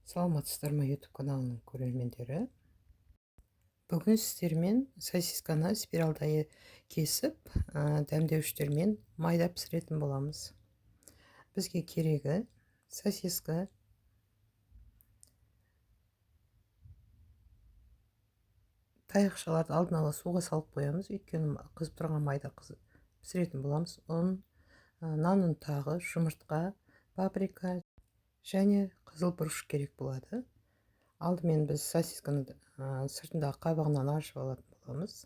Саламатсыздар ма, YouTube каналының көрермендері! Бүгін сіздермен сосисканы спиралдай кесіп, дәмдеуіштермен майда пісіретін боламыз. Бізге керегі сосиска, таяқшаларды алдын ала суға салып қоямыз, өйткені қызып тұрған майда пісіретін боламыз. Ұн, нан ұнтағы, жұмыртқа, паприка және қызыл бұрыш керек болады. Алдымен біз сосисканы сыртындағы қабығынан аршып алатын боламыз.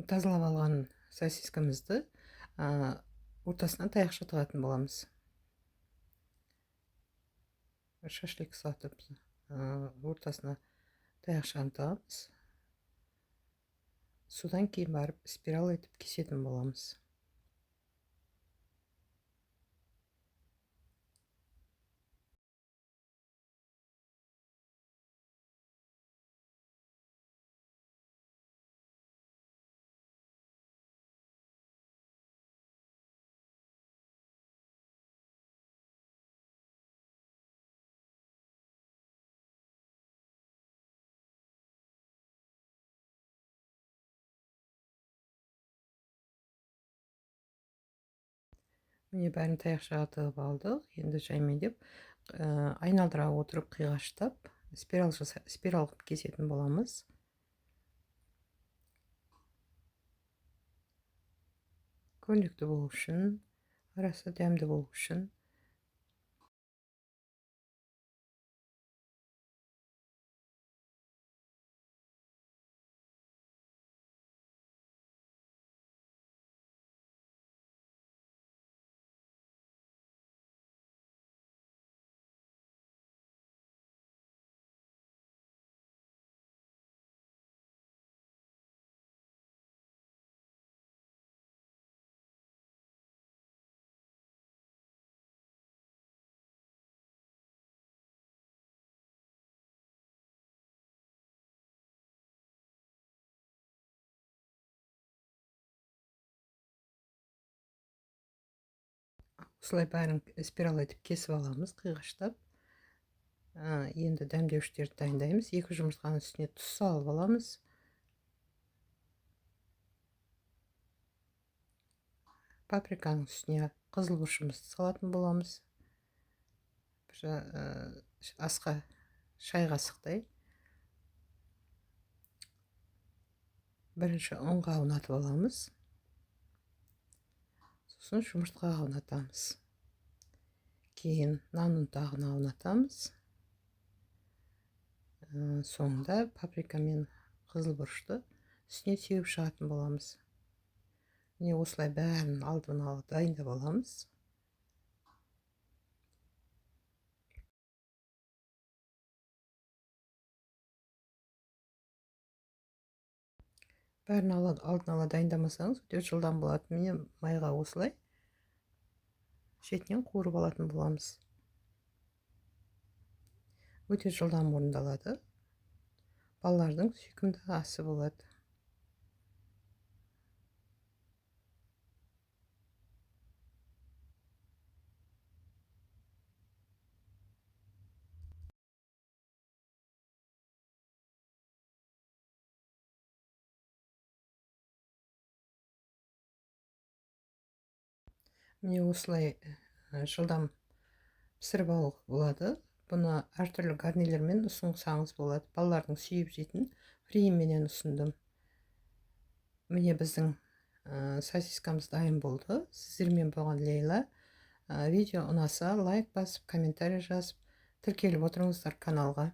Тазалап алған сосискамызды ортасынан таяқша тығатын боламыз. Шашлик сатып, ортасына таяқшаны тығамыз. Содан кейін барып спираль етіп кесетін боламыз. Міне, бәрін таяқшаға тығып алдық. Енді жаймендеп, айналдыра отырып қиғаштап спираль қылып кесетін боламыз. Көрнекті болу үшін, арасы дәмді болу үшін. Осылай бәрін спираль етіп кесіп аламыз, қиғаштап. Енді дәмдеуіштерді дайындаймыз. 2 жұмыртқаның үстіне тұз салып аламыз. Паприканың үстіне қызыл бұрышымызды салатын боламыз. Бір асқа шай қасықтай. Бірінші ұнға ұнатып аламыз. Сосын жұмыртқаға ұнатамыз. Кейін нан ұнтағына ұнатамыз. Соңында паприка мен қызыл бұрышты үстіне сеуіп шығатын боламыз. Міне, осылай бәрін алдын ала дайындап аламыз. Бәрін алдын ала дайындамасаңыз өте жылдам болады. Міне, майға осылай шетінен қуырып алатын боламыз. Өте жылдам орындалады. Балалардың сүйкімді асы болады. Міне, осылай жылдам пісіріп алуға болады. Бұны әртүрлі гарнирлермен ұсынсаңыз болады. Балалардың сүйіп жейтін фрименен ұсындым. Міне, біздің сосискамыз дайын болды. Сіздермен болған Лейла. Видео ұнаса, лайк басып, комментарий жазып, тіркеліп отырыңыздар каналға.